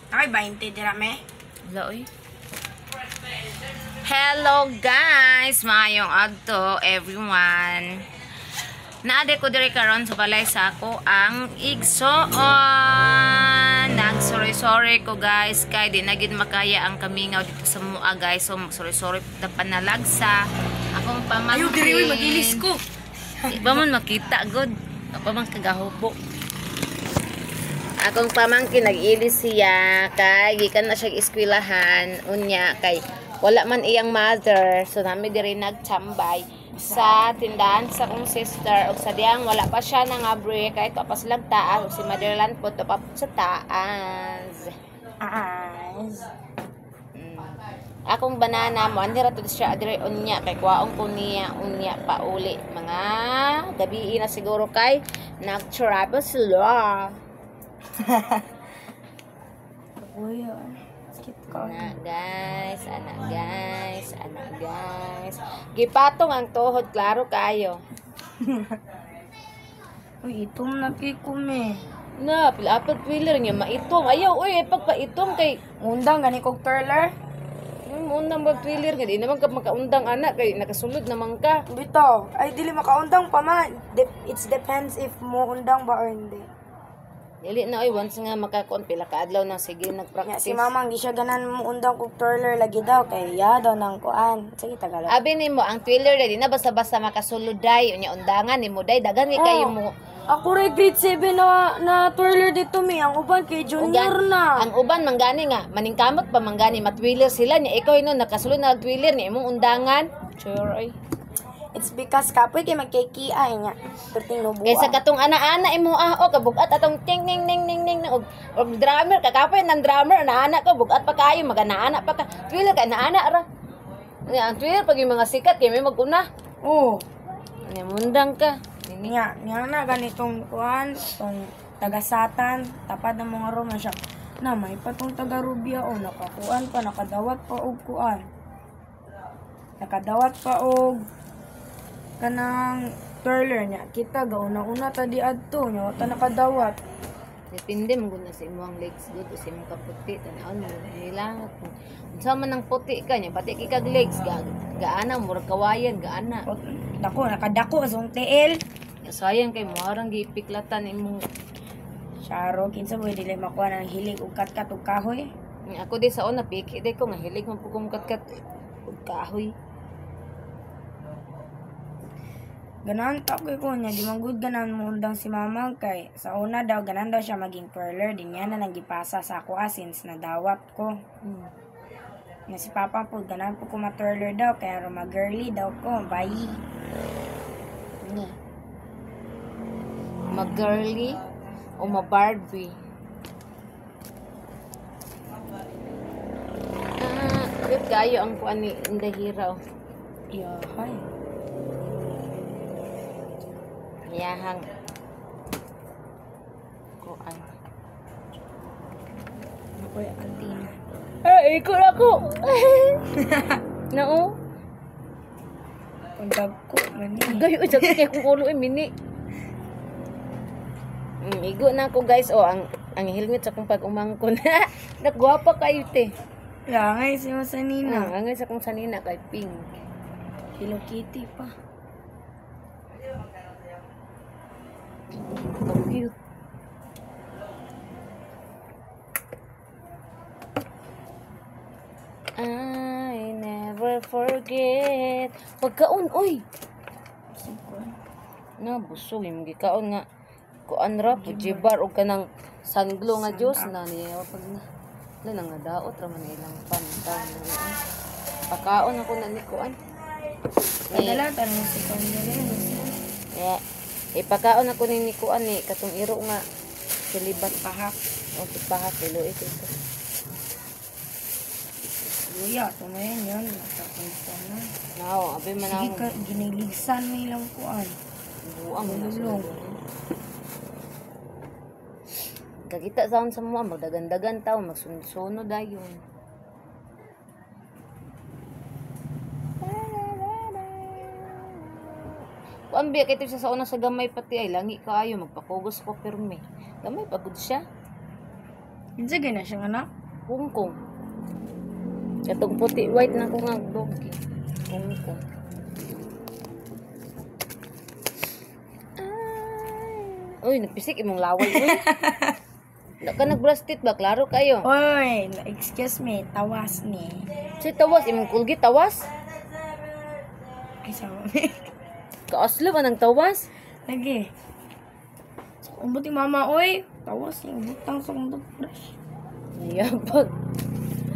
Ay, 20 dira me. Wala, oy. Hello guys! Maayong adto everyone. Naade ko diri karon sa balay sa ako ang igsoon. Nag-sorry-sorry ko guys kay di na gid makaya ang kamingaw dito sa mua guys. So sorry-sorry ta panalagsa akong pamangkin. Ayo diri oy, magilis ko. Di ba man makita good? Pa man kagahubo. Akong pamangkin nag-ilis siya kay gikan na siya eskwelahan unya kay wala man iyang mother, so nami diri nagtambay sa tindahan sa akong sister ug sa diyang wala pa siya nangabri kay to pa silang taas ug si Motherland po to pa sa taas. Eyes. Akong banana mo andira to siya diri unya kay kuwaon ko niya unya pauli mga gabi na siguro kay nag-travel sila. Uy, sakit ka. Ana guys, ana guys, ana guys. Gipatong ang tuhod, klaro kayo. Uy, itom na kay me. Na, pila-apad wheeler niya maitom. Ayaw, uy, pagpaitom kay Undang gani kog twirler. Undang mag wheeler nga di naman ka makaundang anak kay nakasulod naman ka. Bitaw, ay dili makaundang pa man. It depends if mo undang ba or hindi. Dili na oy, once nga makakuan pila ka adlaw na sige Nya nagpractice. si mama hindi siya ganan mo undang kog twirler lagi daw kay ya daw nang kuan. Sige, Tagalog. Abi nimo ang twirler di na basta-basta makasulod day unya undangan nimo day daghan ni kayo Oh. mo. Ako ray grade 7 na na twirler dito mi. Ang uban kay junior na. Ang uban manggani nga maningkamot pa manggani matwiller sila niya ikaw hinon nakasulod na twirler ni imong undangan. Sure oy. It's because kapoy kay magkiki-ay niya. Perting nubuan. Kaysa katong ana-ana imo ah o kabugat atong ting ning ning ning ning og og drummer kakapoy ng drummer ana-ana ko bugat pa kayo magana-ana pa ka twiller ka ana-ana ra. Nya ang twiller pag yung mga sikat kay may maguna. Oh. Nya mundang ka. Nya, nya na ganitong kuan, tong taga-satan, tapad ng mga Roma siya. Na may patong taga-Rubia o nakakuan pa, nakadawat pa og kuan. Nakadawat pa og kanang twirler niya. Kita gauna-una ta di adto nya wa ta nakadawat. Depende man gud na sa imong legs gud o sa imong kaputi tan-awon mo nila kung unsa man ang puti ka nya pati kay kag legs ga gaana murag kawayan gaana. O, dako nakadako sa akong tiil. Sayang kay moarang gipiklatan imong. Charo, kinsa mo dili makuha ng hilig og katkat og kahoy. Ako di sa una piki di ko nga hilig man pud kong katkat og kahoy. Ganahan pa ko niya, di man gud ganahan mo undang si mama kay sa una daw ganahan daw siya maging twirler, di niya na nang gipasa sa ako since nadawat ko. Na si papa po ganahan po ko ma-twirler daw kaya ro ma-girly daw ko, bye. Ni. Ma-girly o ma-Barbie. Ah, cute kayo ang kuan ni Indahira. Oh. Yahay. Iyahang kuan. Ako yung kantina. Ah, ikot ako. Nao. Undag ko man eh. Gayo sakit kay kung ulo eh mini. Igo na ako guys oh ang helmet sa akong pag-umangkon. Nagwapa kayo te. Langay si mo sa nina. Ah, angay sa akong sanina kay pink. Hello Kitty pa. Ang cute. I never forget. Pagkaon, oy. Na busog yung gikaon nga kuan ra pujibar og kanang sanglo nga juice na niya pag na wala na nga daot ra man ilang pantaw. Pakaon ako na ni kuan. Padala tanong si kuan dili. Yeah. Ipakaon ako ni kuan ni katong iro nga silibat Pahak. o pahak ilo ito. Luya, tumayan yun. Nakapunta na. Nao, abi man Sige ako. ka, giniligsan mo ilang kuan. Buang na Lulong. Kakita sa sa mga magdagandagan tao magsunod-sunod dayon. Kuan biya kay siya sa una sa gamay pati ay langi kaayo magpakugos ko pirmi. Gamay pagud siya. Kinsa gay na siyang anak? Hong Kong. Katong puti white na ko nga doggy. Hong Kong. Ay. Uy, napisik imong laway uy. Wala ka nag-brush teeth ba? Klaro kayo. Oy, excuse me, tawas ni. Si tawas imong Colgate tawas. Ay, sawa ni. Kaaslo man ang tawas. Lagi. Sa kumbot ni mama, oy. Tawas ni butang sa kong toothbrush. Niyabag.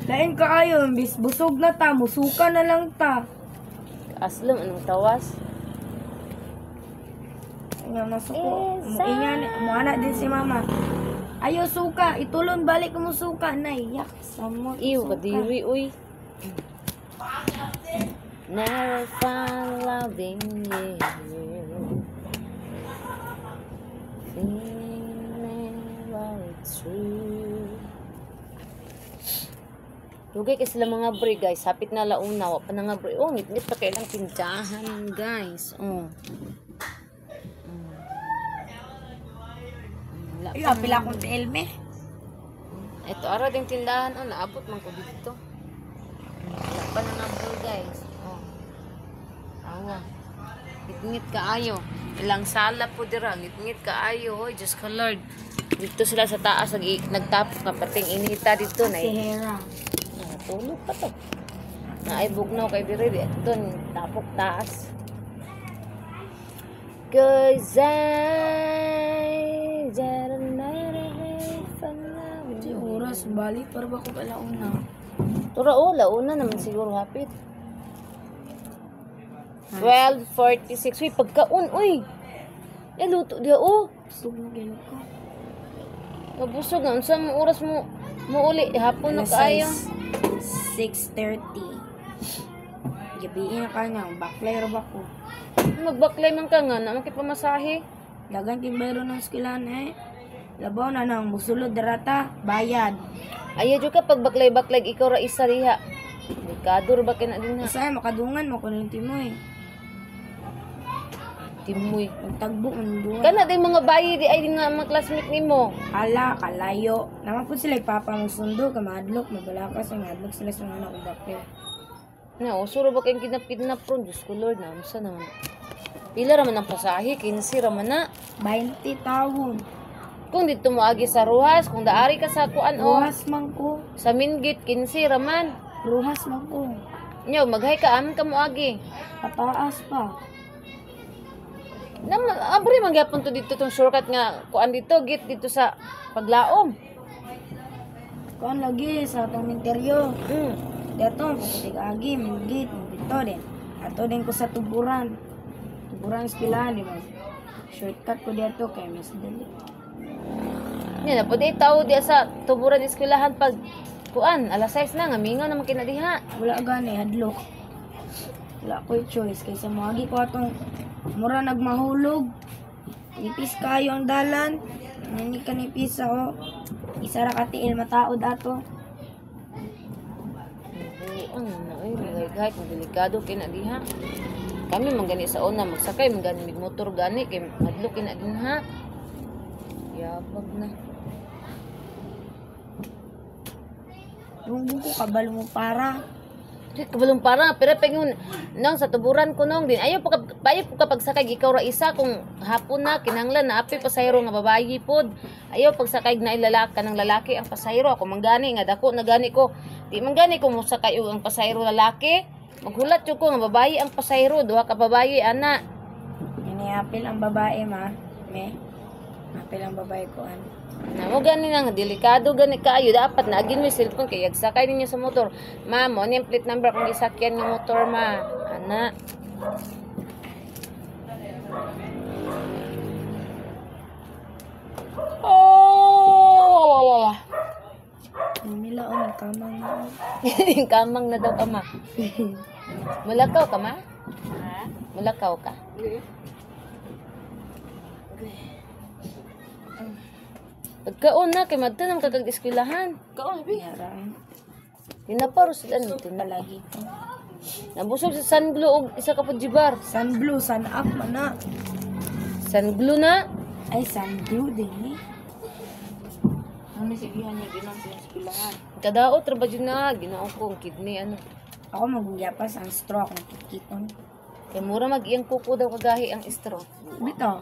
Lain ka ayo, bis busog na ta, musuka na lang ta. Kaaslo man ang tawas. Nga masuko. Muingan, muana din si mama. Ayo suka, itulon balik mo suka naiyak sa mo. Iw, kadiri, uy. Never found loving you. Feeling never true. Lugay kasi sila mga bre, guys. Hapit na launa. Wa pa na nga bre. Oh, ngit-ngit pa kailang tindahan, guys. Oh. Wala Ay, pa apila akong tiil me. Ito, araw din tindahan. Oh, naabot man ko dito. Wala pa na nga bro, guys. Oh. Awa. Ngit-ngit kaayo. Ilang sala po dira. Ngit-ngit kaayo. Hoy, Diyos ko Lord. Dito sila sa taas. Nagtapok nga pating inita dito. Na, Si Hera. Tulog pa to. Naay bugnaw kay dire. Dito, tapok taas. Cause I Di oras, balik para ba ko alauna. Tura o, launa naman siguro hapit. 12:46. Uy, pagkaon, uy. Eh, luto diya, oh. Busog na gano'n ko. Mabusog na. Unsa mo oras mo mo uli? Hapon na kaayo. 6:30. Gabi na ka nga, baklay ra ba ko. Magbaklay man ka nga, naman kay pamasahe. Dagan kay bayro ng eskwelahan eh. Labaw na nang musulod darata, bayad. Ayaw jud ka pag baklay-baklay ikaw ra isa diha. Delikado ra ba kay na din ha? Kasi makadungan mo kuno timoy. Timoy. Magtagbo man duha. Kana din mga bayi di ay nga mga classmate nimo. Ala, kalayo. Naman po sila ipapa mo sundo, kamadlok, mabalaka sa madlok sila sa mga anak baklay. Na, uso ra ba kayong kidnap-kidnap ron? Diyos ko Lord, na unsa naman. Pila ra man ang pasahe, 15 ra man na. 20 tawon. Kung dito mo agi sa Ruhas, kung daari ka sa kuan o Ruhas man ko. sa Mingit, 15 ra man. Ruhas man ko. Nyo, maghay ka amin ka mo agi. Pataas pa. Na abre man gyapon to dito tong shortcut nga kuan dito git dito sa paglaom. Kuan lagi sa atong interior. Dito, paputig agi, minggit, dito din. Ato din ko sa tuburan. Tuburan eskwelahan, di ba? Shortcut ko dito kay mas dali. Nya na pwede tao diya sa tuburan eskwelahan pag kuan alas 6 na nga mingaw naman kinadiha. Wala gani, hadlok. Wala ko'y choice kaysa moagi ko atong mura nagmahulog. Nipis kayo ang dalan. Nani ka nipis ako. Isa ra ka tiil mataod ato. Ang na oy, magay delikado kay na diha. Kami man gani sa una magsakay man gani mig motor gani kay madlok kay na dinha. Yabag na. Yung ko kabalo mo para. Di kabalong para pero pag yun nang sa tuburan ko nong din ayaw pa ayaw po kapag sakay ikaw ra isa kung hapon na kinahanglan na api pasahero nga babayi pod ayaw pagsakay na ilalaki ng lalaki ang pasahero ako manggani nga dako na gani ko di man gani ko mosakay og ang pasahero lalaki maghulat jud ko nga babayi ang pasahero duha ka babayi ana. Iniapil ang babae ma. Me. Apil ang babae ko an. Na mo gani na nga delikado gani kaayo dapat naagin mo yung cellphone kay yagsakay ninyo sa motor ma mo ni ang plate number kung gisakyan nga motor ma ana. Oh! Nila on kamang na. Kamang na daw kama. Mulakaw ka ma? Mulakaw ka? Pagkaon na kay madto nang kagag eskwelahan. Kaon bi. Yara. Tinaparo sila no tinapa. Palagi ko. Nabusog sa Sun Glow og isa ka pujibar. Sun blue, sun up man na. Sun Glow na. Ay, sun blue din eh. Ano sigihan niya ginang sa eskwelahan. Kadaot ra ba jud na Ginoo ko ang kidney ano. Ako magugyapas ang straw akong kitkiton. Kay mura mag iyang kuko daw kagahi ang straw. Bitaw.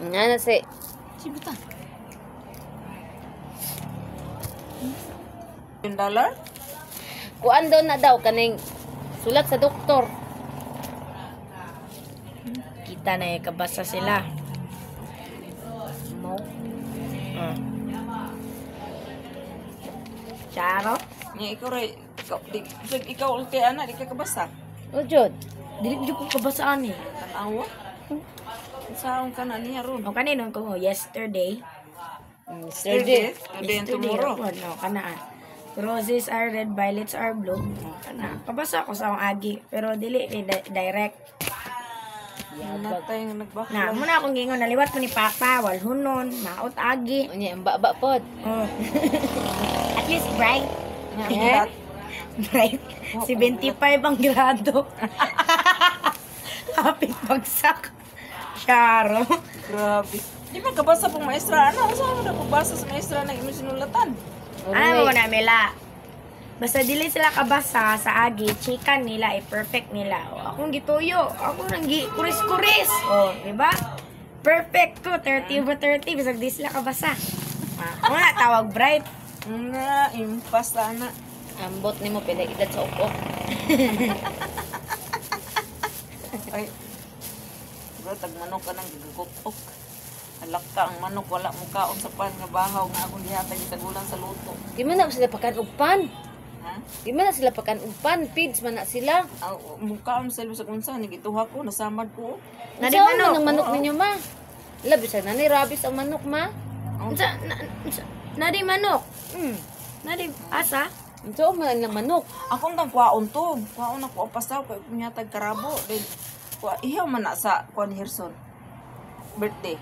Nga na si Sibutan. $10? Kuan daw na daw kaning sulat sa doktor. Kita na eh, kabasa sila. Mo. Charo? Nga ikaw ray, ikaw, di, bisag ikaw ulti ana, di ka kabasa. O jud. Dili jud ko kabasaan eh. Tanawa. Saon ka na niya ron? O kanin ko yesterday. Yesterday. Today and Yesterday, tomorrow. ako, no, kana. Roses are red, violets are blue. O, kana. Kabasa ko sa akong agi, pero dili eh, direct. Natay nga nagbakla. Na, muna akong gingon, naliwat mo ni Papa, walhunon, maot agi. Unya ang baba pod. Oh. At least bright. Nga, Eh? ang Bright. 75 ang grado. Happy bagsak. Charo. Grabe. Di man kabasa pong maestra. Ano? Saan mo na pagbasa sa maestra ng imong sinulatan? Ano mo na, Mela? Basta dili sila kabasa sa agi, chika nila, eh, perfect nila. O, akong gituyo. Ako nang gi kuris-kuris. O, di ba? Perfect ko, 30 over 30. Bisag di sila kabasa. Ah, ako na, tawag bright. Nga, impas ana. Ambot nimo pila edad sa ukok. Ay. Bro, tag manok ka nang gigukok. Halak ka ang manok, wala mo kaon sa pan nga bahaw nga akong gihatag gitagulan sa luto. Di man na sila pakan og pan. Ha? Di man na sila pakan og pan, feeds man na sila. Aw, mukaon sa sa unsa ni gituha ko, nasamad ko. Nadi Unsa man manok? ang manok ninyo ma? Labi sa nani rabis ang manok ma. Unsa, na, unsa, nadi manok. Nadi, asa? Unsa man ang manok? Akong tang kwaon to. Kwaon ako ang pasaw kay kunyatag karabo. Then kwa ihaw man na sa kuan ni Herson. Birthday.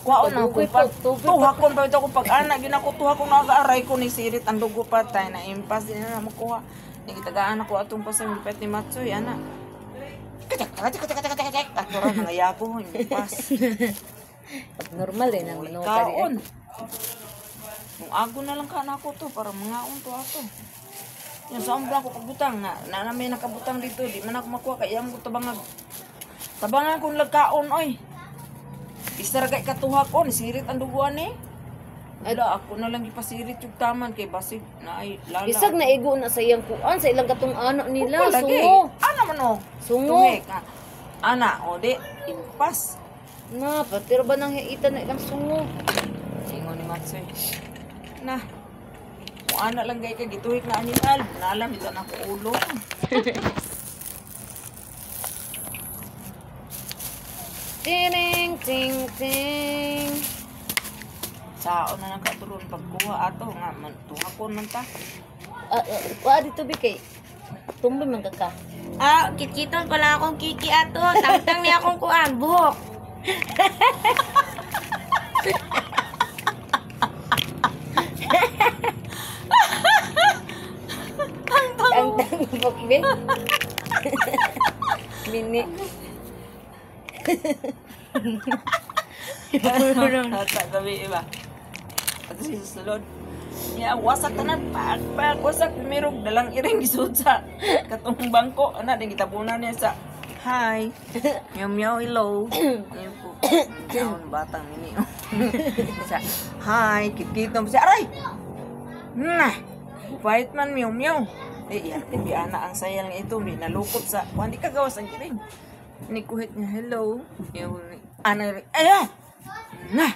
Kwaon na ko Tubig pa. pa, tubig Tuha ko pa ito ko pag ana ginako tuha ko nagaaray ko ni sirit ang dugo pa tay na impas din na makuha. Nagitagaan ako atong pasaw gipet ni Matsoy ana. Katak katak katak katak katak. Ato ra mga yabo impas. Normal eh nang manok Kaon. Kung ago na lang ka na ako to para mangaon to ato. Yan sa umbra ko pagbutang na na may nakabutang dito di man ako makuha kay iyang ko tabangag. Tabangan kung lagkaon oy. Isa ra kay katuha ko ni sirit ang duguan eh. Wala ako na lang gipasirit yung taman kay basig na ay lala. Bisag naigo na sa iyang kuan sa ilang katong anak nila, Upo, lagi. sungo. Ana man oh. Sungo. Tuhik, ah. Ana o di impas. Na, patiro ba nang hiitan na ilang sungo? Ingon ni Matsoy. Na. Kung ana lang gay ka gituhik na animal, nalam ito na ko ulo. Ting ting ting. Sao na lang katuron pagkuha ato nga man tuha ko man ta. Wa dito bi kay tumbi man ka ka. Ah, kitkiton ko lang akong kiki ato. Tangtang niya akong kuan, buhok. Tang tang buhok be. Mini. Hata gabi iba. At si sulod. Ya wasak tanan pak pak wasak mirog dalang iring gisud sa katong bangko ana din gitabunan niya sa hi. Meow meow hello. Ayun po. Taon batang ini. Sa hi kitkit mo siya aray. Na. White man meow meow. Eh, ya, di ana ang sayang nga ito, di nalukop sa, kuan di ka gawas ang iring. Ni kuhit niya, hello. Yung, ana, ay, ah! Na!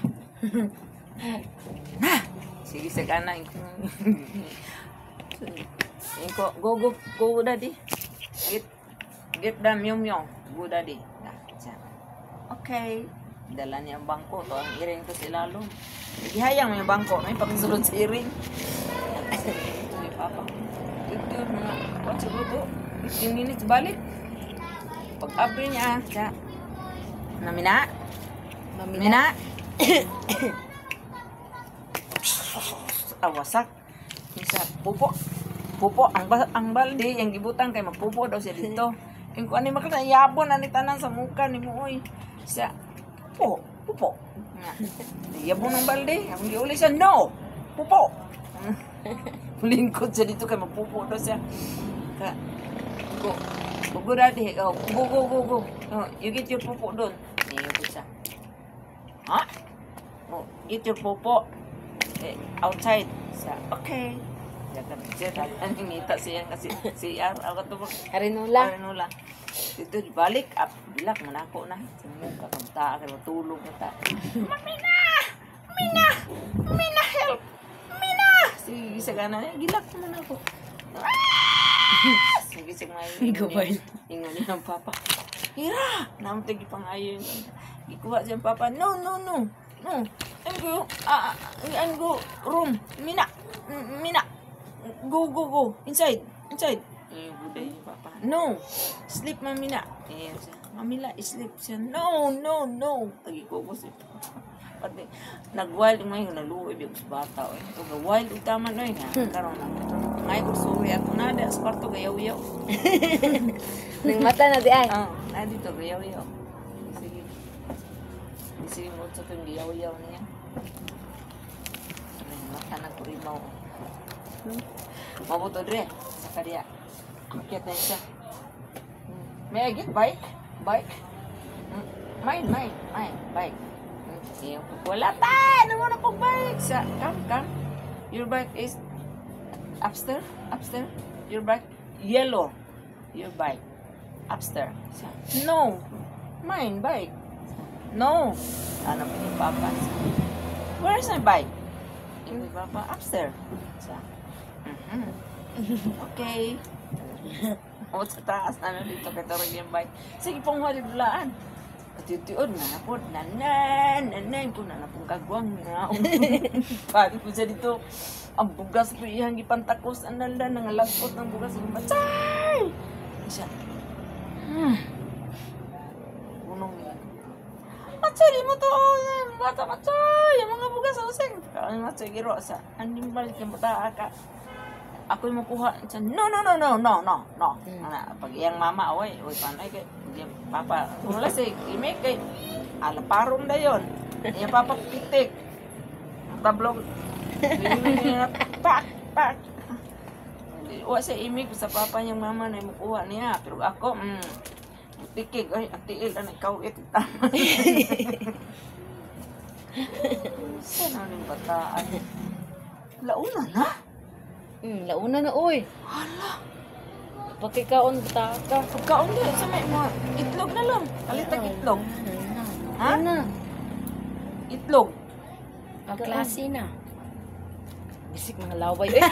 Na! Sige, sa kana. Ko, go, go, go, daddy. Get the meow meow. Go, daddy. Na, siya. Okay. Dala niya ang bangko. To ang iring to sa ilalom. Gihayang mo yung bangko. May pagsulod sa iring. Ito ni Papa. Ito, mga, what siguro to? 15 minutes balik. Pag-abri niya, siya. Namina? Mamina? Awasak. Isa, pupo. Pupo, ang, ang balde, yung gibutang kay magpupo daw siya dito. Yung kuan ni makita yabon ani tanan sa muka ni mo oy. Sa pupo, pupo. Nga. Yabon ng balde. Akong giuli siya, no. Pupo. Lingkod siya dito kay magpupo daw siya. Ka go. Go daddy. Oh, go go go go. Oh, you get your pupo doon. Niyo siya. Ha? Oh, get your pupo. Eh, outside. Sa okay. Yakan siya ngita siya kasi CR ako to. Harinula. Harinula. Dito balik up bilak man ako na. Sumuka kang ta kay matulog na ta. Mamina! Mina! Mina help! Mina! Sige sa gana gilak man ako. Ah! Sige sa mga Gabay. Ingon niya ang papa. Hira! Namtag ipangayon. Gikuha siya ang papa. No, no, no. No. I'm go. I'm go room. Mina. Mina. Go, go, go. Inside. Inside. Eh, buday ni papa. No. Sleep, mamina. Eh, siya. Mamila, sleep siya. No, no, no. Agi ko ko si papa. Pati, nag-wild mo yung naluoy biya ko sa bata. Oy. Ito ga wild ug taman oy nga. Karon na. Ngay ko suri ato na da sa kwarto gayaw-yaw. Nang mata na di ay. Ah, na dito gayaw-yaw. Sige. Sige mo sa itong gayaw-yaw niya. Ay, mata na kurimaw. Mabuto dre sa kadiya. Akyat na siya. May I get bike? Bike? Mine, mine, mine, bike. Iyo, wala ta! Ano na pong bike? Sa, come, come. Your bike is upstairs, upstairs. Your bike, yellow. Your bike, upstairs. Sa, no, mine bike. No. Ano pa ni Papa? Where's my bike? Yung Papa, upstairs. Sa, Okay. O sa taas na dito kay Torog yung bike. Sige pong halibulaan. Atitiod na na po. Nanan, nanan. Kung na pong kagwang na. Pati po siya dito. Ang bugas po iyang gipantakos. Ang nala, nangalagpot ng bugas. Matay! Siya. Punong niya. Matay, di mo to. Bata, matay. Ang mga bugas sa useng. Ang matay, giro sa animal kang bata ka. Ako'y makuha. Siya, no, no, no, no, no, no, no. Ana, pag iyang mama, oy, oy, panay kay, iyang papa, wala si, imik kay, ala, parong na yun. Iyang papa, pitik. Ang tablog, pak, pak. Wa siya imik sa papa niyang mama na makuha niya. Pero ako, tikig, ay, ang tiil, ano, ikaw, ito, tama. Saan na yung bataan? Launa na? Launa na, oy. Hala. Pagkikaon, bata ka. Pagkaon din, sa may mga itlog na lang. Kalitag itlog. Ha? Ano? Itlog. Pagklase na. Bisik mga laway. Eh.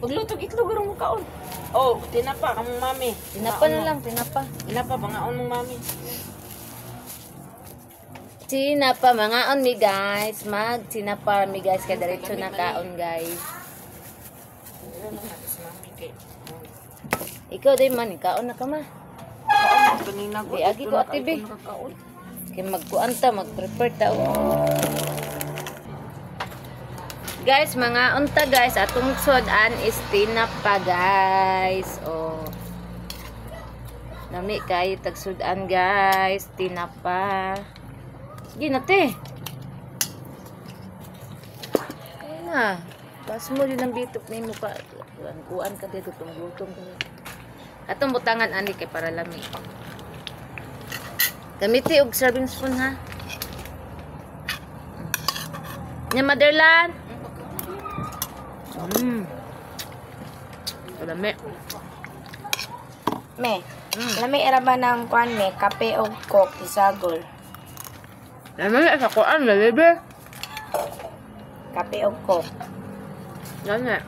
Paglutog itlog, garong mo kaon. Oh, tinapa kamong mami. Tinapa na lang, tinapa. Tinapa, pangaon mong mami. Tinapa, mangaon mi guys. Mag tinapa mi guys. Kaya diretso na kaon guys. Ikaw din man, kaon na ka ma. Kaon, Di agi ko ate be. Kaya magkuan ta, mag-prepare ta. Guys, mga unta guys, atong sudan is tinapa guys. Oh. Nami kayo tagsudan guys, tinapa. Sige na te. Ayun na. Pas mo din ang bitok na mo pa. Kuan ka dito, gutom ka. Atong butangan ani kay para lami. Gamiti og serving spoon ha. Nya Motherland. Lami. Me, lami era ba ng kuan me, kape og coke isagol. Lami sa kuan, lalibe. Kape og coke. Lami.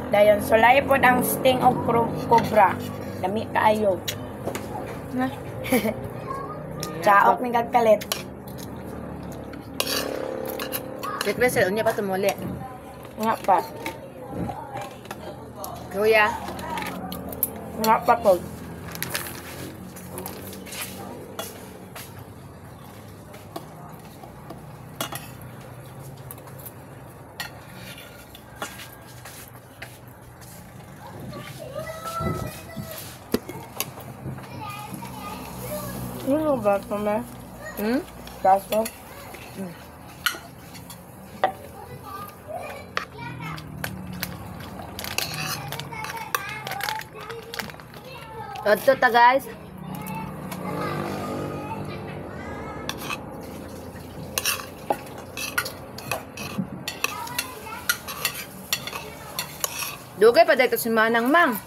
Dayon sulay pod ang sting og cobra. Lami kaayo. Na. Chaok ni kagkalit. Sikresel, unya pa tumuli. Nga pa. Kuya. Nga pa po. Ano ba ito na? Hmm? Kaso? Adto ta, guys. Dugay pa dito si Manang Mang.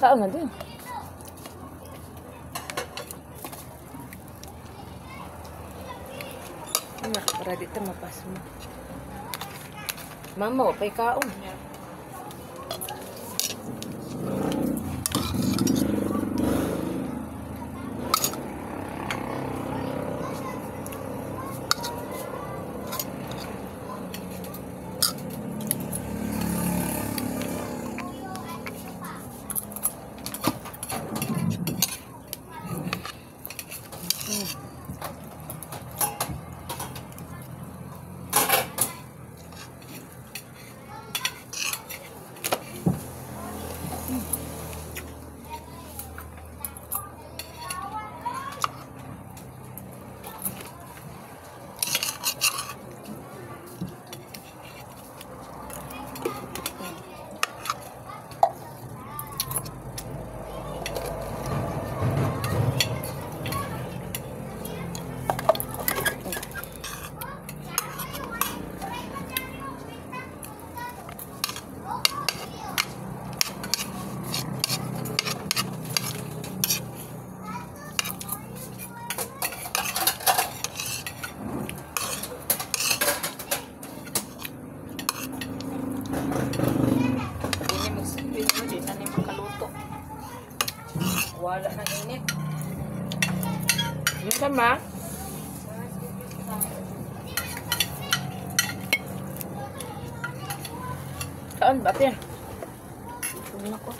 Kaon na din. Anak, para dito mapas mo. Mama, wapay kaon. Hindi mag-sweet mo, di na ni makaluto. Wala nang init. Ano ka, ma? Kaon ba, Pia? Tignan ko.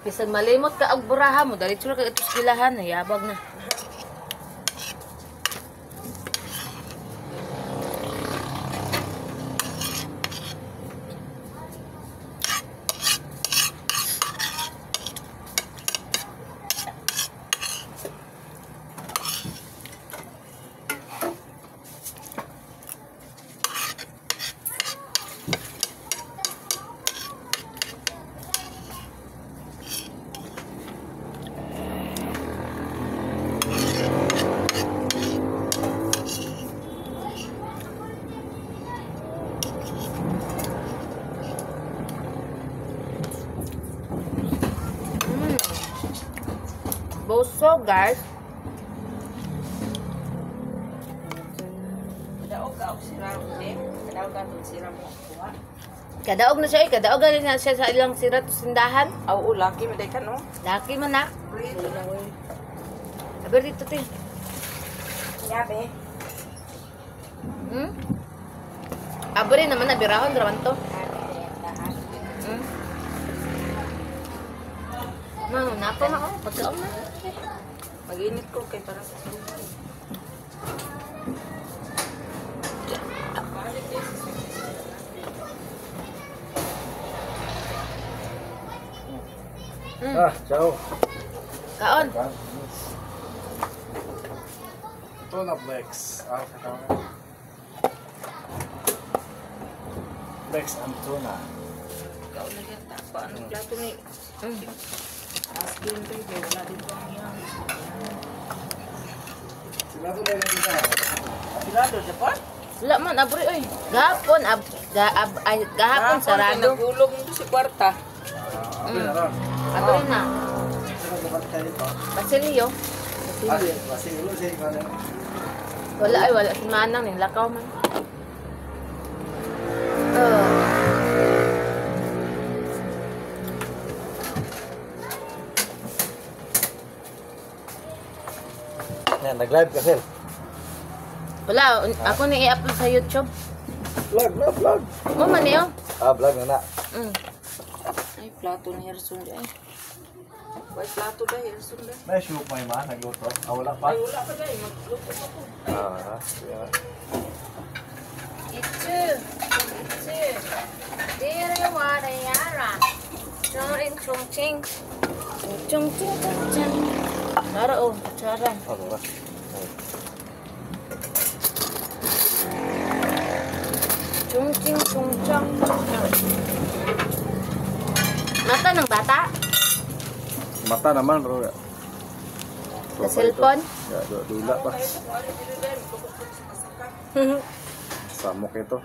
Bisan malimot ka og buraha mo, diretso ra kay ito eskwelahan, nayabag na. Busog, guys. Kadaog ka og sira mo eh. Kadaog ka tong sira mo kuha. Kadaog na siya, eh. Kadaog na siya sa ilang sira to sindahan. Aw, oh, laki man day ka no. Laki man na. Aber dito, te. Yabe. Hmm? Abre naman na, birahon, raman to. Hmm? Mama, napa na ako. Pagkaon na. Mag-init ko kay para sa suman. Ah, ciao. Kaon. Ito na Flex. Ah, sa kaon. Cornflakes and tuna. Ikaw na yan. Tapa. Anong plato ni? Asking ko eh. Wala dito ang iyang. Sigurado ba yung isa? Sigurado, Japan? Wala man, abri oy. Gahapon ab, ga, ab, ay, gahapon sarado. Nagulog mo si kwarta. Ah, okay na ron. Abri na. Sino ba tayo dito? Basilio. Ah, Basilio. Sige, ano? Wala ay wala si Manang ning lakaw man. Oh. Yan, nag-live ka, sir. Wala, ako ni i-upload sa YouTube. Vlog na, vlog. Mo man niyo. Ah, vlog na na. Ay, plato ni Herson di ay. Ay, plato ba, Herson ba? May soup may ma, nagluto. Ah, wala pa. Ay, wala pa dahil. Magluto pa ko. Ah, sige. Itu. Itu. Dire wara yara. Chong chong ching. Chong ching chong ching. Tara oh, kutsara. Ah, wala. Chong ching chong chong. Mata ng bata? Mata naman, bro. Sa cellphone? Ya, dula pa. Samok ito.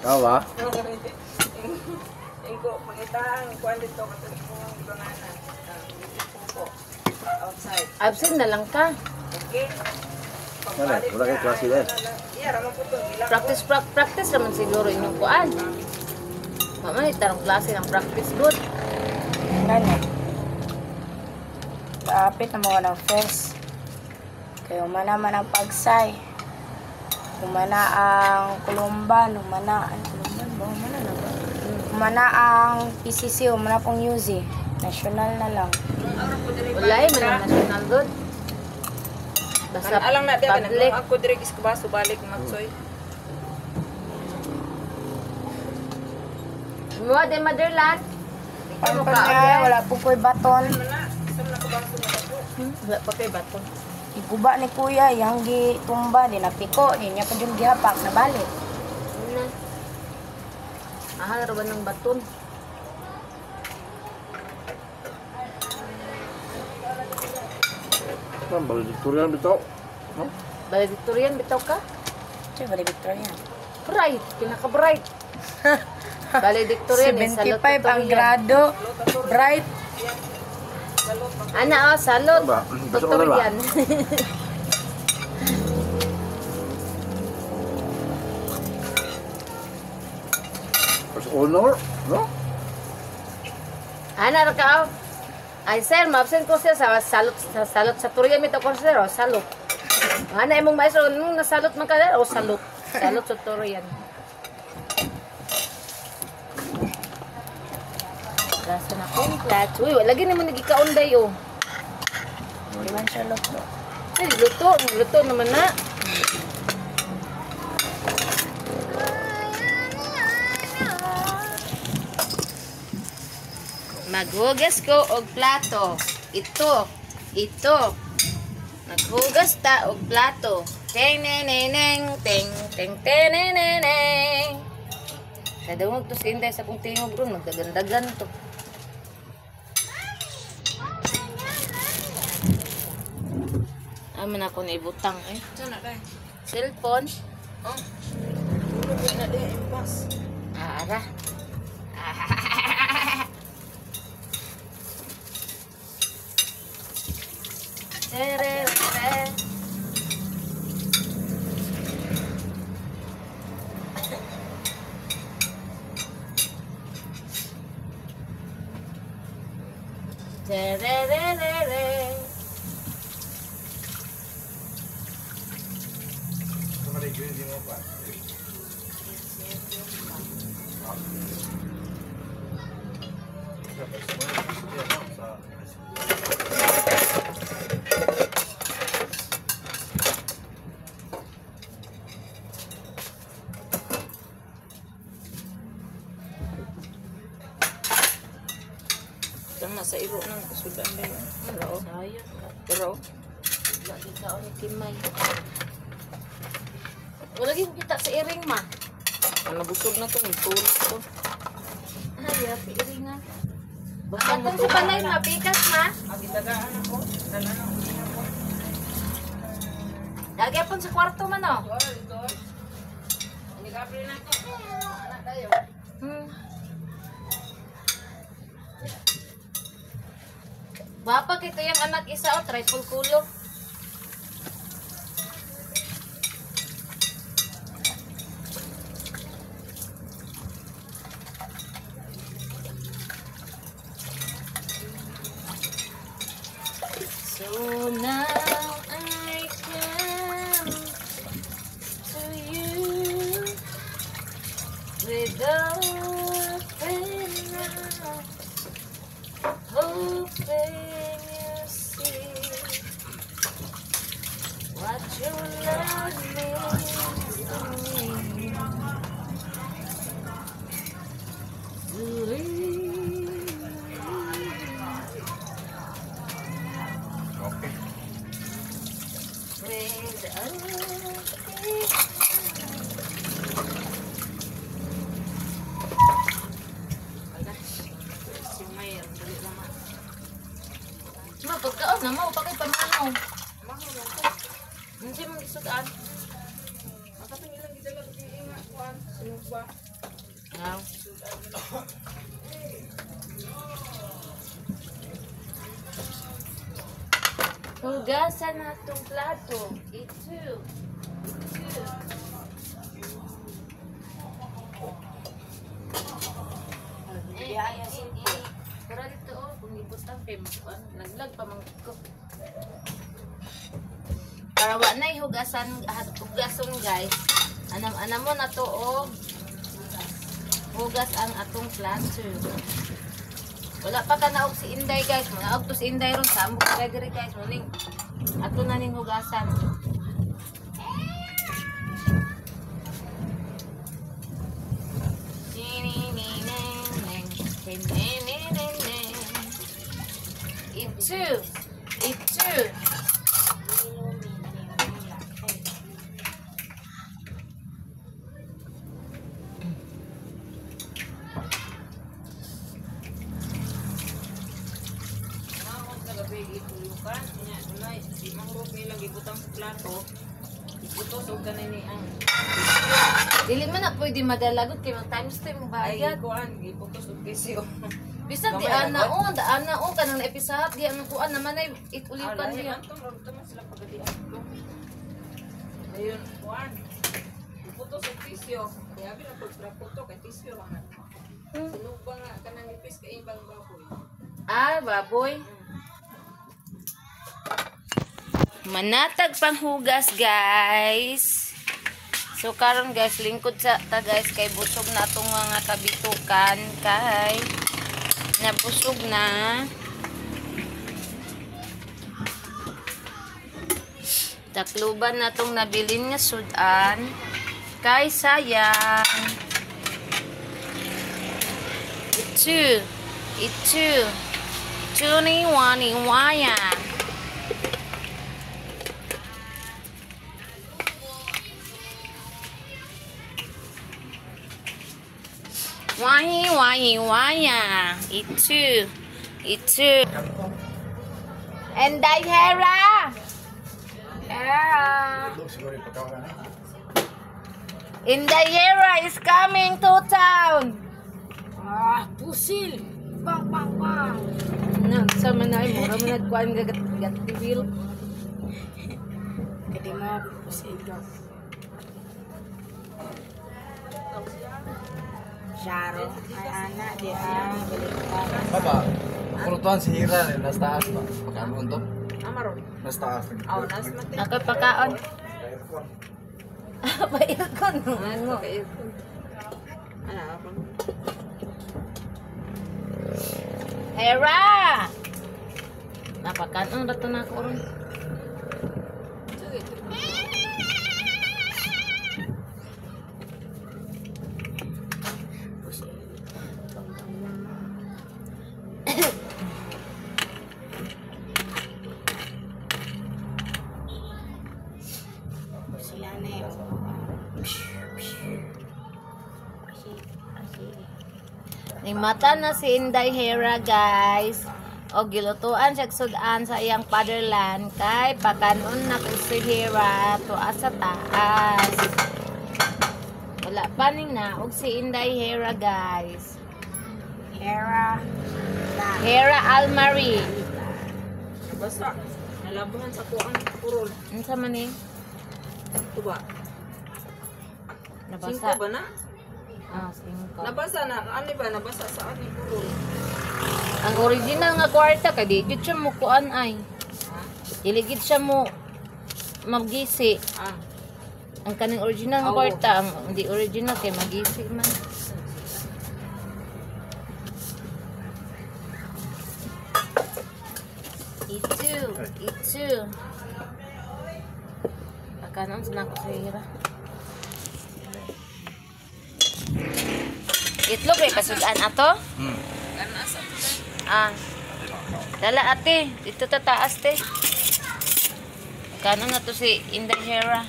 Tawa? Ingko, pangitang kuan dito katong imong gibanganan. Ko outside. Absent na lang ka. Okay? Wala, wala kay klase din. Iya, raman po to. Ilang Practice practice naman siguro inyong kuan. Mama ni tarong klase ng practice good. Gani. Kaapit na mga ng first. Kaya humana man ang pagsay. Humana ang Columban, humana ang Columban ba? Humana na ba? Humana ang PCC, humana pong UZ. National na lang. Wala eh, man ang national good. Basta Alang na diya public. ako dire iskabaso balik magsoy. Mo de motherland. Ang pagka, wala po ko'y baton. Wala pa kay bato. Iguba ni kuya, yang gi tumba, di napiko, di niya pa yung gihapak, nabalik. Na. Mahal ra ba ng baton? Ang valedictorian bitaw. No? Valedictorian bitaw ka? Siya, bali Victoria. Bright, pinaka-bright. Valedictorian eh, 75 ang grado. Bright. Ana oh, salot. Ba? Basta ko na ba? Tutorial. First honor, no? Ana ra ka oh. Ay sir, ma-absent ko sir sa salot sa salot sa turian mito ko sir, oh, salot. Ana imong maestro nung nasalot man ka sir, oh salot. Salot sa turian. Gasa na kong clutch. Uy, lagi nimo nagikaunday oh. Di man siya luto. Ay, luto, luto naman na. Maghugas ko og plato. Ito, ito. Maghugas ta og plato. Teng neng neng neng teng teng teng neng neng neng. Kadungog to si Inday sa kong tingog ron, magdagandagan to. Aman ako na ibutang eh. Sana dai. Cellphone. Oh. Tulog na dai impas. Ah, ara. Tere, tere. Tere, tere, tere. Tama sa iro nang sudan dai. Pero Sayang. pero Wala di kaon ni Timay. Wala gyud kita sa iring ma. Nabusog na to, tulog to. Ay, si iring nga. Atong sa balay ma, pikas ma. Agitagaan ako. Dala na ako. Lagi pon sa kwarto man oh. Hindi ka na ako. Anak tayo. Bapa kay yung anak isa o triple kulo. So now I come to you with open arms, hoping you see what your love means to me. Okay. With open. Si Mayer, dali lang ma. Ma, pagkaon na mo, pa kay pamano. Hindi mo gisugaan. Makatong ilang gidala ko inga kuan, sinugba. Ah. Hugasan na itong plato. Ito. Ito. Eh, eh, eh. Pero dito oh, kung ibutang kay ano, naglag pa man ko. Para wa na hugasan hugason guys. Anam-anam mo na to og hugas ang atong plato. Wala pa kanaog si Inday guys. Manaog to si Inday ron sa amok kay diri guys. Muning ato na ning hugasan. Ito. Ito. Ako sa gabi gituyukan, nya dunay di mangrove nilang gibutang sa plato. Iputos og kanay ni ang Dili man na pwede madalagot kay mag times 2 mo ay bayad. kuan giputos og tisyo. Bisag di ana o, da ana o kanang naepisahat di ang kuan naman ay itulipan Ala, niya. antong ro man sila pagadian. Ayun kuan. Giputos og tisyo. Kaya abi na pagtraputo kay tisyo ra man. Sinugba nga kanang ipis kay ibang baboy. Ah, baboy. Manatag panghugas, guys. So karon guys, lingkod sa ta guys kay busog na atong mga kabitukan kay nabusog na. Takluban na tong nabilin nga sudan kay sayang. Ito, ito, tuni wani waya. Wahi wahi waya. Ito, ito. And Hera. Hera. Indayera is coming to town. Ah, pusil! Bang, bang, bang! Na, sa manay mura man nagkuan gagat gatiwil. Kadi mo, pusil ka. Sharo, ay ana, di ah, balik ka. Baba, kulutuan si Hira eh, nasa taas ba? Pagkaon to? Amaron. Nasa taas. Aw, nas mate. Ako pakaon. Pa-aircon. Ano? Ano ako? Hera! Napakaon ra to na ako ron. Ning mata na si Inday Hera, guys. O gilutuan siya sudan sa iyang fatherland kay pakanon na ko si Hera tuwa sa taas. Wala pa ning naog si Inday Hera, guys. Hera. Hera Almarie. Nabasa. Nalabahan sa kuang purol. Unsa man ni? Ito ba? Nabasa. Singko ba na? Ah, singko. Nabasa na. Ano ba? Nabasa sa ano purol. Ang original nga kwarta kay di gid siya mo kuan ay. Dili gid siya mo magisi. Ah. Ang kaning original nga Oo. kwarta, ang hindi original kay magisi man. Itu, itu. Pagkanon sa nako sa hira. Itlog eh, kasudan ato? Ah. Dala ate, dito tataas te. Kano na to si Inday Hera.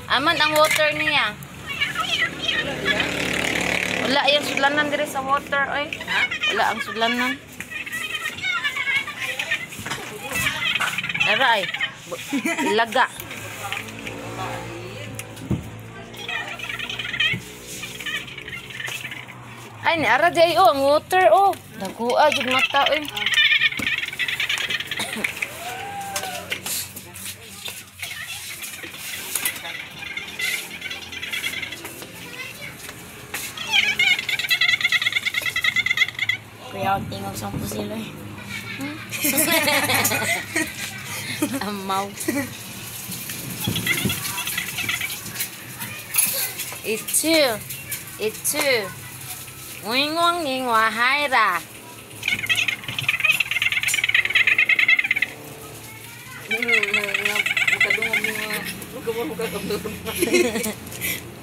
Aman ang water niya. Wala yung sudlanan dire sa water oy. Wala ang sudlanan. Ara ay. Ilaga. Ay, ni ara di ay oh, ang water oh. Dagua jud mata oy. Kuya, tingog sa pusil eh. Amaw. Itu. Itu. Wingwang ngingwa haira.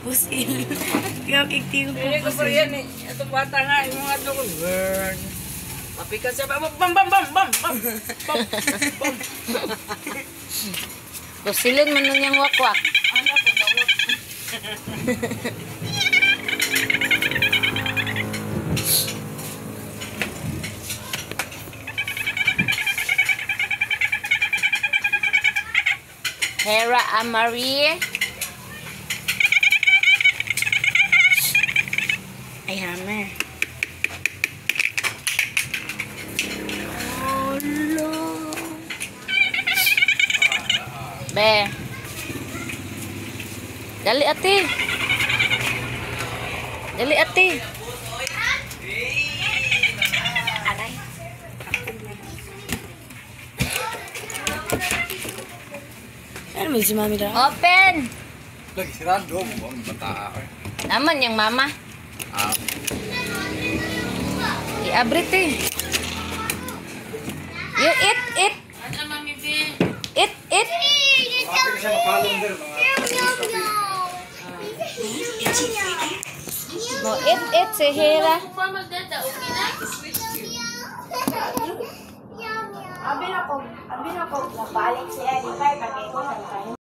Pusil. Kuya, tingog Eh, ko pa yan eh. Ito bata nga, yung mga ito ko. Burn. Mapikat siya. Bam, bam, bam, bam, bam, bam, bam, bam. Pusilin man nun yung wakwak. Ano ko dawot? Hera Amari. Ay, hammer. Oh, no. Be. Dali ate. Dali ate. Aray. Ano may si mami daw? Open. Lagi sirado mo ang bata. Naman yung mama. Ah. I-abri te. You eat, eat. Eat, eat. Ate siya mapalong dir mga. Mo eat, eat si Hera. Abi na ko, nabalik siya, di pa, pag-ikot ang kayo.